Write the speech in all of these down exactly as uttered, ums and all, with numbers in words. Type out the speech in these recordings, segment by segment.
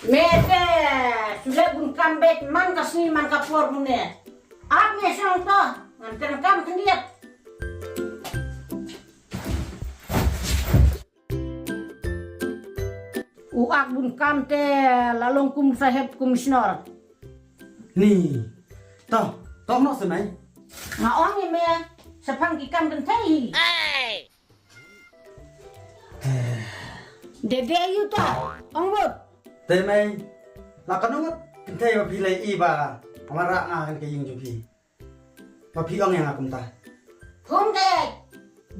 Me te, shu leh bun kam beit man ka sngi man ka por mynne. Ap me shong to, ngan kren kam khyndiat. U ak bun kam te la long kum saheb komisionor. Ni. To, to noh se mei. Nga ong ïa me, shaphang ki kam kynthei hi. Dede ïa u to, ong mut. Te mei, la katno ngut kynthei ba phi la ïohi ba wanrah nga ha ka ïing jong phi, ba phi ong ïa nga kumta? Khun ka ïaid,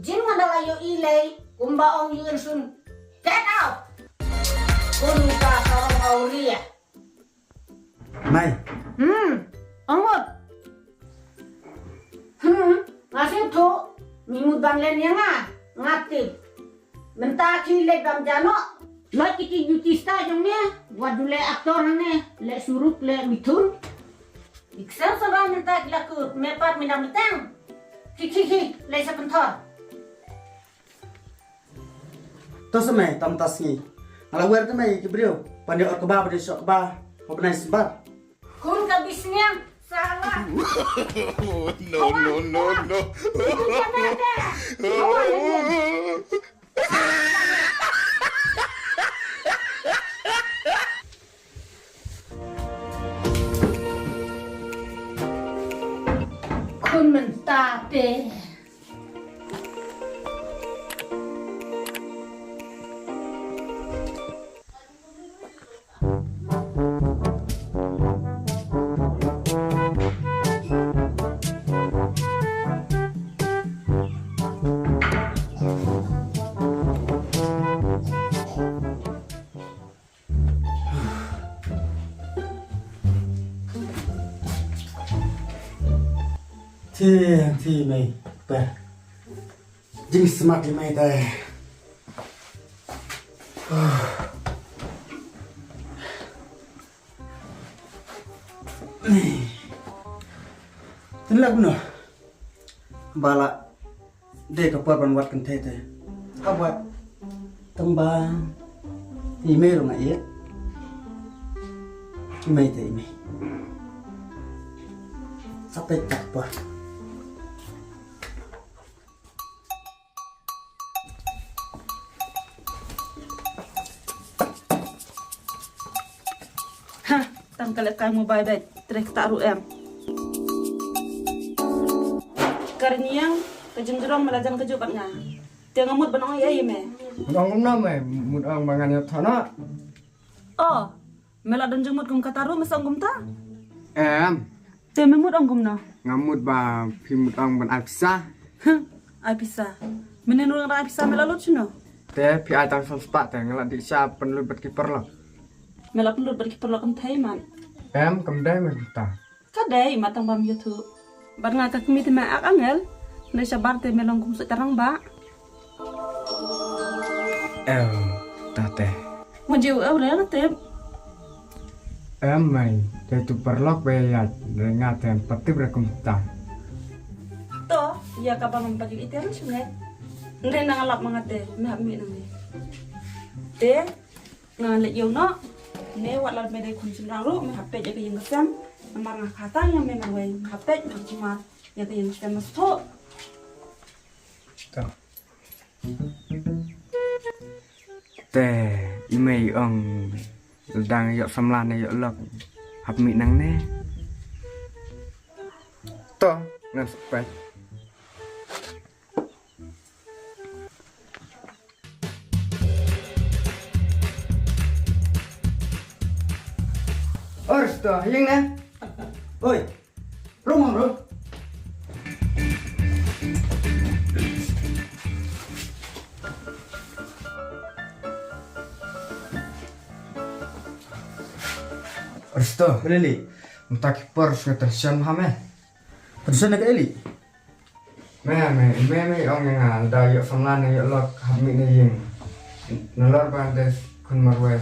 jin nga da la ïohi lei kumba ong ïa u Ensun. Get out! Khun ka sarong awria. Mei. Hmm, ong mut. Hmm, nga sngewthuh, ngi mut ban len ïa nga, nga tip. Mynta ki leh dam jano. Leh kiti duty star jong me, wat du leh actor hangne, leh surup, leh mithun. Iksen sara mynta ki la kut, me pat me dam tang. Ki ki ki, leh sa pynthor. To sa mei, tam ta sngi. Nga la wer te mei ki briew ban ïoh kaba, ban ïoh kaba, ba bnai sbar. Khun ka bisniang, salah. No, no, no, no. Khun mynta te. Thi, thi mei, pe. Jingsmat ïa mei te. Tin lak no. Bala. Dei ka por ban wad kynthei te. Hap wad. Tang ba i mei ruh nga ïeit. I mei te i mei. Sa peit ka por. Ha, tang ka leh kai mobile beit, treh kata ruh em. Ka rynïeng, ka jingjrong me la jan kajuh bad nga. Te nga mut ban ong ïa i me. Mut ong kumno me, mut ong ba ngan ïathoh noh. Oh, me la don jingmut kum kata ruh me sa ong kumta? Em. Te me mut ong kumno? Nga mut ba phi mut ong ban ai pisa. Huh, ai pisa. Mynne ruh nga ai pisa me la lut shano? Te phi ai tang san spah te nga la dih sha pynlut bad ki paralok. Me la pynlut bad ki paralok kynthei mat. Em, kam dei me kumta. Ka dei, mat tang bam ïathuh. Bad nga ka kmie te me ak angel. Nda shabar te me long kum soh tarang ba. Em, ta te. Mo jiw ew re na tep. Em mai, te tu paralok be ya, re nga te em patip re kum ta. To, ya ka bang em patip ite ran shungai. Nda na nga lap ma nga te, me hap mih nangne. Te, nga leit ïew noh. Ne wat la me dei khun shynrang ruh, me hap peit ïa ka ïing ka sem. Namar nga khatang ïa me marwei, me hap peit, me hap sumar ïa ka ïing ka sem, me sngewthuh. Te, i mei i ong, dang ïoh samla ne ïoh lok, hap mih nangne. To, ngan sa peit. Oi, Risto, ïeng ne? Oi, rung ong ro. Risto, Lili, mynta ki por sngewtension bha me. Tension ïa kaei Li? Me, me, me, me ong ïa nga, lada ïoh samla ne ïoh lok hap mih na ïing. Nalor ba dei khun marwei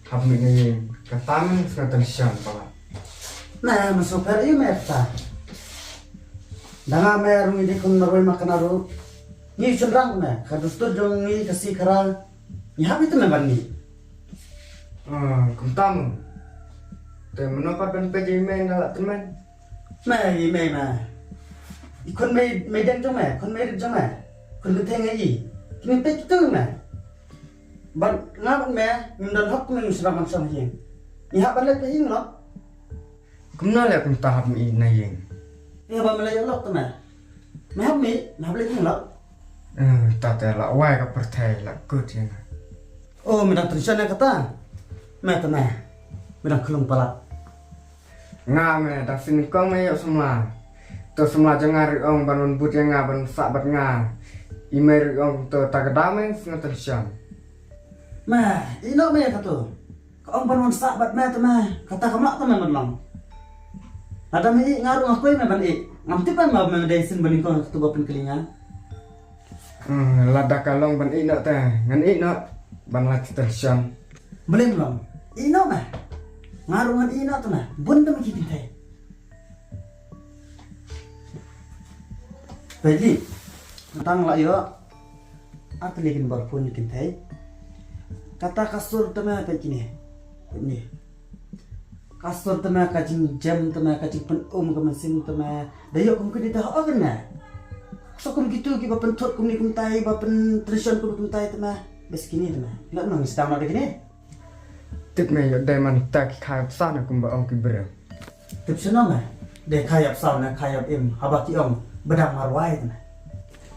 hap mih na ïing. Kata me sngewtension palat. Me, me sngewpher ïa me kata. Da nga me ruh ngi dei khun marwei ma kane ruh. Ngi shynrang me, ka dustur jong ngi Khasi Khara. Ngi hap ïa te me ban ngi. Ah, kumta mo. Te mano pat ban peit ïa i mei ynda la tymmen? Me, i mei me. I khun mei, mei deng jong me, khun mei rit jong me. Khun kynthei ngi i. Kine peit kitu me. Bad nga bad me ngim don hok kumne ngin sdang ban shong ha ïing. Ngi hap ban leit ha ïing lo. Kumno leh kumta hap mih na ïing? Ïa ba me leit ïoh lok te me. Me hap mih, me hap leit ïing lok. Eh, ta te la wai ka pyrthei la kut ïa nga. Oh, me dang tension ïa kata. Me te me. Me dang khlung palat. Nga me dang sngewnyngkong me ïoh samla. To samla jong nga ruh i ong ban wan bud ïa nga ban sah bad nga. I mei ruh i ong to ta ka dei me sngewtension. Me, ïehnoh me ïa kato. Ka ong ban wan sah bad me te me, kata kam lah te me ban long. Lada me ïeh nga ruh nga kwah me ban ïeh. Ngam tip ba me dei sien ba nyngkong kata ba pynkylli nga. Hmm, lada ka long ban ïehnoh te, ngan ïehnoh ban lait tension. Balei ym long? Ïehnoh me. Nga ruh ngan ïehnoh te me. Bun te me ki kynthei. Peit lei, tang la ïoh. Ar tylli kin bor phone ïa kynthei. Kata ka sur te me peit kine. Peit ne. Ka sur te me ka jingjem te me ka jingpynum ka mynsiem te me. Da ïoh kum kine te ha ken ne. Sa kum kitu kiba pynthut kumne kumtai ba pyntrishon kumne kumtai te me. Bes kine te me. Lok nang sdang noh da kine. Tip me ïoh dei man ta ki kha ïap saw ne kumba ong ki briew. Tip shano me? Dei kha ïap saw ne kha ïap im haba ki ong ba dang marwai te me.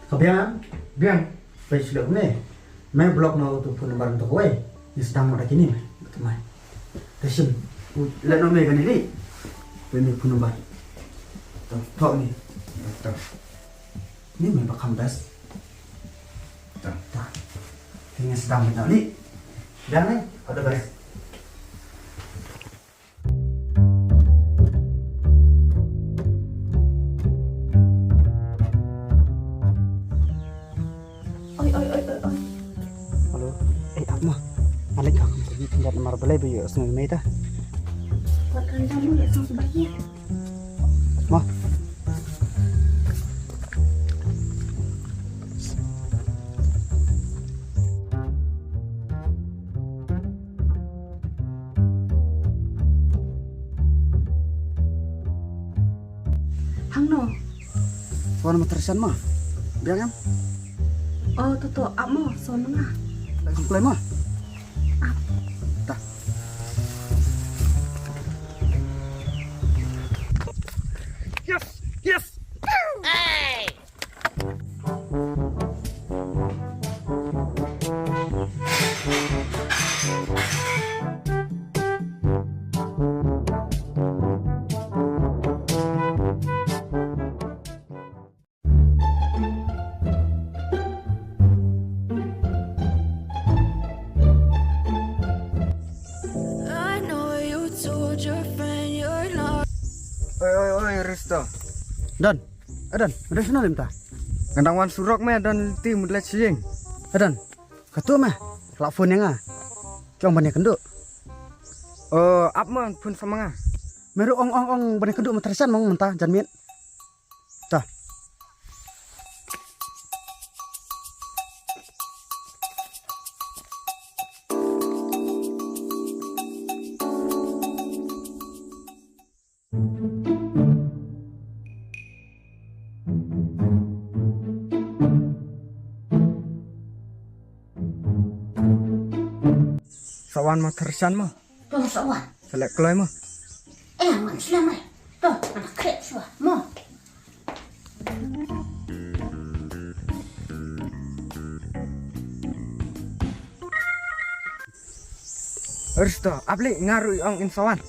Ka biang? Biang. Peit shlok ne. Me block noh utu phone number utu kawei. Ngi sdang noh da kine me. Te mai. Te shim. Leh noh me kane lei. Peit ne phone number. To, to ne. To. Ni me ba kham best. Ta. Ta. Te ngi sdang beit noh lei. Dang ne? All the best. Oi, oi, oi, oi, oi. Hello. Eh, ap mo. Alik ka kum pergi tinggal nomor balai bayu sngai mei ta. Buat rendang mo ya sang sebaik. Mo. Hangno? Wan ma Trishan mo. Biang em? Oh, to to, ap mo, son nga. Lagi play mo. Ap. Dah. Yes, yes. Hey. I know you told your friend you're not. Oi, oi, oi, Risto. Don, eh, Don, me dei shano lim ta? Nga dang wan surok me, Don, lynti mut leit sha ïing. Eh, Don, kato me, la phone ïa nga. Ki ong ban ïakynduh. Oh, ap mo, phone sa ma nga. Me ruh ong, ong, ong ban ïakynduh ma Trishan mo mynta, janmiet. Ta. Sa wan ma Trishan mo. To sa wan. Sa leh kloi mo. Eh, wan slem eh. To, anak khreh shuwa mo. Risto, ap lei nga ruh ong in sa wan.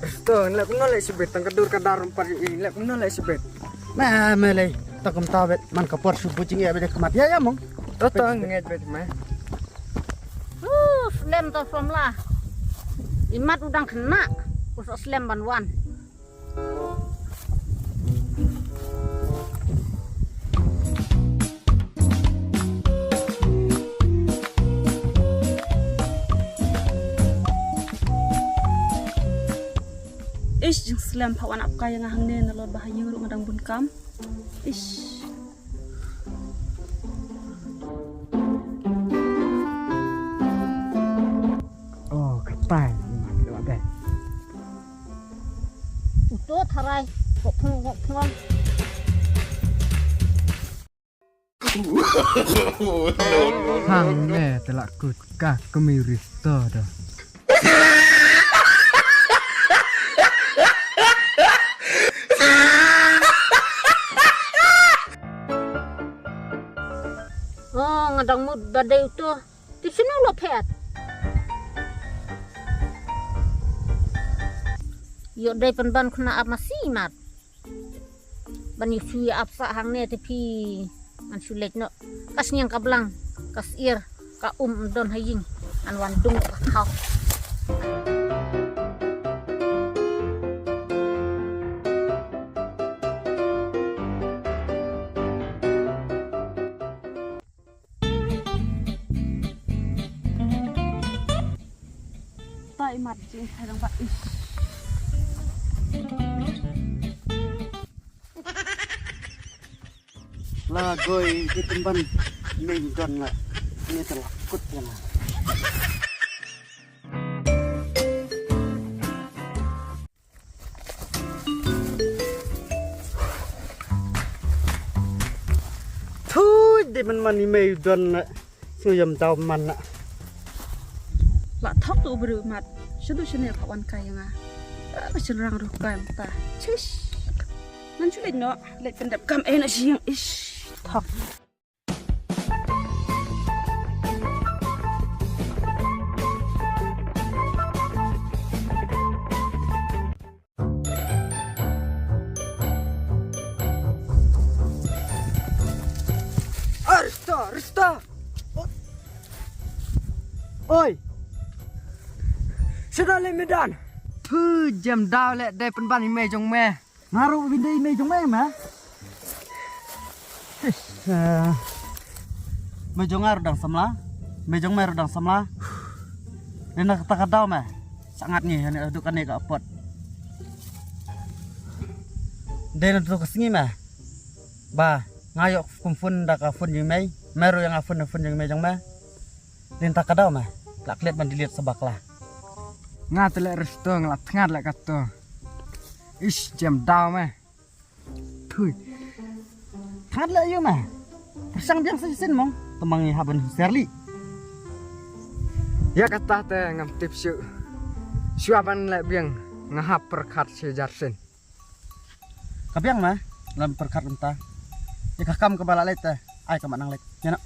Risto, ngi leh kumno leh shibit, tang ka dur ka dar ruh pat ïa ngi, ngi leh kumno leh shibit. Me, me lei, ta kumta bet, man ka por shu buh jingeh bet khmat ïa ïa mong. To to, ngeit bet me. Uh, slem to samla. Imat u dang khynnah, u sa slem ban wan. Ish, jing Lem pha wan ap kai nga hangne na lor ba ha ïing ruh nga dang bun kam. Ish. Oh, katai. Uto tharai. Kok phung, kok phung. Hangne te la kut ka kmie Risto da. Oh, nga dang mut ba dei uto. Tip sino lo phet. Ïoh dei pynban khuna ap masi mat. Ban ïa shu ïa ap sah hangne te phi ngan shu leit noh. Ka sniang ka blang, ka syier, ka um don ha ïing. Ngan wan dung ka khaw. Tai mat jing hai dang ba ish. La goi di pynban meng don la. Ni te la kut ya la. Thui di man man i mei don na. Sngewthuh man na. La thok tu u briew mat. Shadu shane ka wan kai nga. Ka shynrang ruh kai mata. Chish. Nan shu leit noh, leit pyndep kam eh na shi yang ish. Thok. Arista, arista. Oi. Sudah le medan. Phu jem daw le dei pynban i mei jong me. Nga ruh byn dei mei jong me ma. Ish, eh, mei jong nga ruh dang samla. Mei jong me ruh dang samla. Dei na kata ka daw me. Sangat ngi hane duk kane ka apot. Dei na tu ka sngi me. Ba nga ïoh kum phone da ka phone jong mei. Me ruh ïa nga phone da phone jong mei jong me. Dei na kata ka daw me. La klet ban delete sa bakla. Nga te le resto nga la thngat le kato. Ish jem daw me. Thui. Thngat le ïa me. Pyrshang biang sa shisien mong. Te ma ngi hap ban husiar lih. Ïa kata te ngam tip shuh. Shuwa ban leh biang nga hap pyrkhat shi jar sien. Ka biang me lem pyrkhat kumta. Ïa ka kam kaba la leit te ai ka ma nang leit. Ïa na.